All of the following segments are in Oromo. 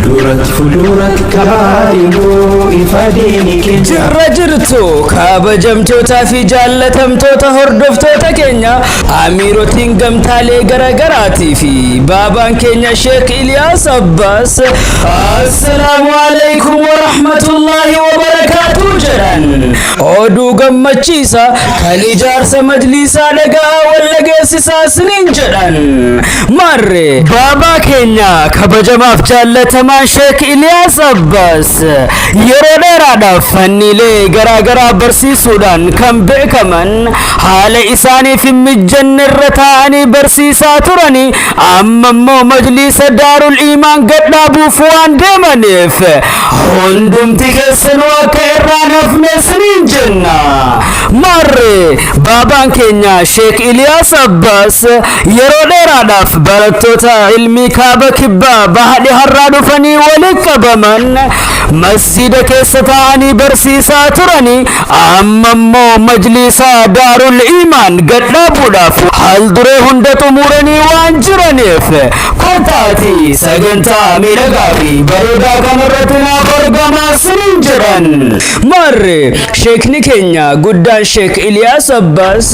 Duratti fuulduratti kabaadhimuu ifa diini keenya. Jirra jirtu kabajamtootaa fi jaallatamtoota hordoftoota keenya, amiirotiin gamtaalee garaagaraatii fi baabaan keenya Sheek Iliyaas Abbaas "Assalaamu alaikum wa rahmatullaahi wa barakaatu" jedhan. Oduu gammachiisa kan ijaarsa majliisaa dhagaa wallageessisaa isiniin jedhan. Marre baabaa keenya kabajamaaf jaallatamaan Sheek Iliyaas Abbaas yeroo dheeraadhaaf fanniilee garaagaraa barsiisuudhaan kan beekaman, haala isaaniif hin mijanne irra taa'anii barsiisaa turani, amma immoo majliisa Daarul Iimaan gadhaabuuf waan deemaniif hundumti keessanuu akka irraan hafne isiniin jenna. Marre baabaan keenya Sheek Iliyaas Abbaas yeroo dheeraadhaaf barattoota ilmii kaaba, kibbaa, baha, dhiharraa dhufanii walitti qabaman masjida keessa taa'anii barsiisaa turani, amma immoo majliisa Daarul Iimaan gadhaabuudhaaf haal duree hunda xumuranii waan jiraniif, kottaati sagantaa miidhagaa fi bareedaa kanarratti naaf argamaa isiniin jedhan. Marre sheekni keenya guddaan Sheek Iliyaas Abbaas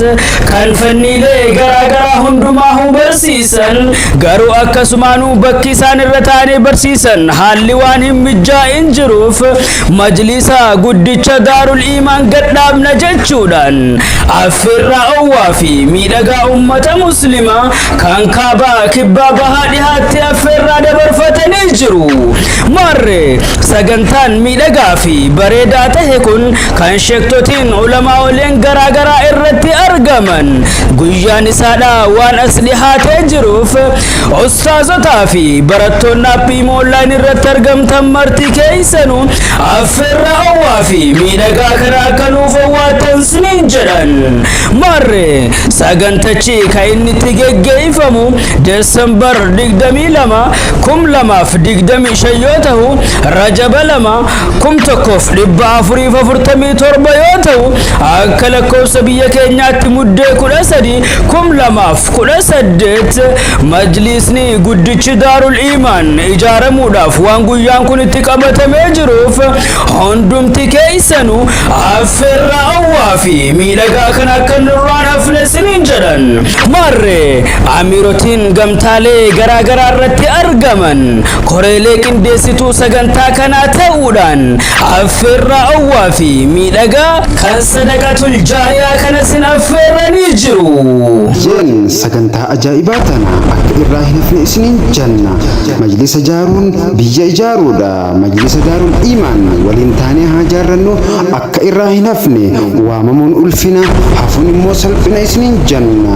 kan fanniilee garaagaraa hundumaa barsiisan, garuu akkasumaanuu bakki isaan irra taa'anii barsiisan haalli waan hin mijaa'in jiruuf, majliisa guddicha Daarul Iimaan gadhaabna jechuudhaan affeerraa owwaa fi miidhagaa ummata Muslimaa kan kaabaa, kibbaa, bahaa, dhihaatti affeerraa dabarfatanii jiru. Marre sagantaan miidhagaa fi bareedaa tahe kun kan sheektotiin ulamaa'oleen garaagaraa irratti argaman guyyaan isaadha waan as dhihaatee jiruuf, ustaazotaa fi barattoonni aappii online irratti argamtan marti keessanuu affeerraa owwaa fi miidhagaa kana akka nuuf owwaatan siniin jedhan. Marre sagantachi kan inni itti geggeeffamu Deesembar 22 2025 yoo ta'u, Rajaba 2 1447 yoo ta'u, akka lakkoofsa biyya keenyaatti Muddee 13 2018 majlisni guddichi Daarul Iimaan ijaaramuudhaaf waan guyyaan kun itti qabatamee jiruuf, hundumti keessanuu affeerraa owwaa fi miidhagaa kan akka nurraan hafne siniin jedhan. Marre amiirotiin gamtaalee garaagaraa irratti argaman koreelee qindeessituu sagantaa kanaa ta'uudhaan affeerraa owwaa fi miidhagaa kan sadaqatul jaariyaa kana sin affeerranii jiru. Jeen sagantaa ajaa'ibaa tana akka irraa hin hafne isiniin jenna. Majlisa ijaaruun biyya ijaaruudha. Majlisa Daarul Iimaan waliin taanee haa ijaarrannu, akka irraa hin hafne. Waamamuun ulfina, hafuun immoo salphina isiniin jenna.